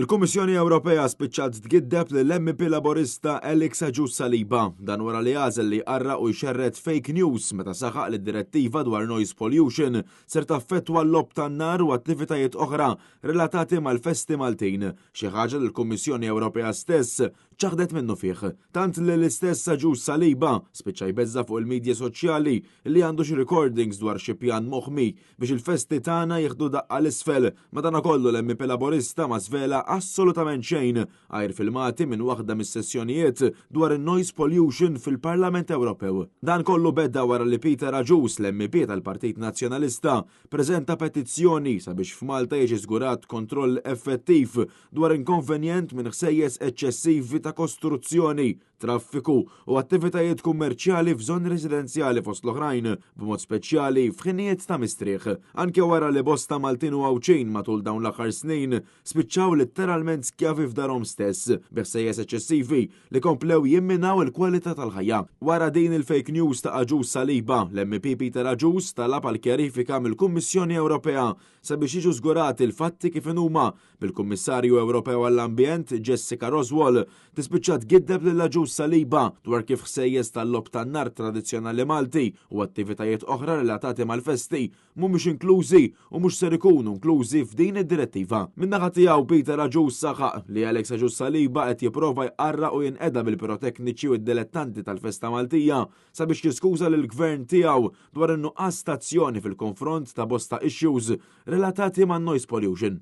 Il-Kummissjoni Ewropea spiċċat tgiddeb lill-MEP Laburista Alex Agius Saliba, dan wara li għażel li jqarraq u jxerred fake news meta saħaq li d-direttiva dwar noise pollution ser taffettwa l-logħob tan-nar u attivitajiet oħra relatati mal-festi Maltin, xi ħaġa li l-Kummissjoni Ewropea stess ċaħdet minnufih. Tant li l-istess Agius Saliba spiċċa jbeżża' fuq il-midja soċjali li għandu xi recordings dwar xi pjan moħmi biex il-festi tagħna jieħdu daqqa 'l isfel. Madankollu l-MEP Laburista ma żvela assolutament xejn għajr filmati minn waħda mis-sessjonijiet dwar in-noise pollution fil-Parlament Ewropew. Dan kollu beda wara li Peter Agius, l-MEP tal-Partit Nazzjonalista, preżenta petizzjoni sabiex f'Malta jiġi żgurat kontroll effettiv dwar inkonvenjent minn ħsejjes eċċessivi ta' kostruzzjoni, traffiku u attivitajiet kummerċjali f'żoni residenzjali fost l-oħrajn, b'mod speċjali f'ħinijiet ta' mistrieħ. Anke wara li bosta Maltin u Għawdxin matul dawn l-aħħar snin spiċċaw litteralment skjavi f'darhom stess bi ħsejjes eċċessivi li komplew jimminaw il-kwalità tal-ħajja. Wara din il-fake news ta' Agius Saliba, l-MEP Peter Agius talab għal kjarifika mill-Kummissjoni Ewropea sabiex jiġu żgurati l-fatti kif inhuma, bil-Kummissarju Ewropew għall-Ambjent, Jessica Roswall, tispiċċa tgiddeb lil Agius Saliba dwar kif ħsejjes tal-logħob tan-nar tradizzjonali Malti u attivitajiet oħra relatati mal-festi mhumiex inklużi u mhux ser ikunu inklużi f'din id-direttiva. Min-naħa tiegħu Peter Agius saħaq li Alex Agius Saliba qed jipprova jqarraq u jinqeda bil-pirotekniċi u d-dilettanti tal-festa Maltija sabiex jiskuża lill-Gvern tiegħu dwar in-nuqqas ta' azzjoni fil-konfront ta' bosta issues relatati man-noise pollution.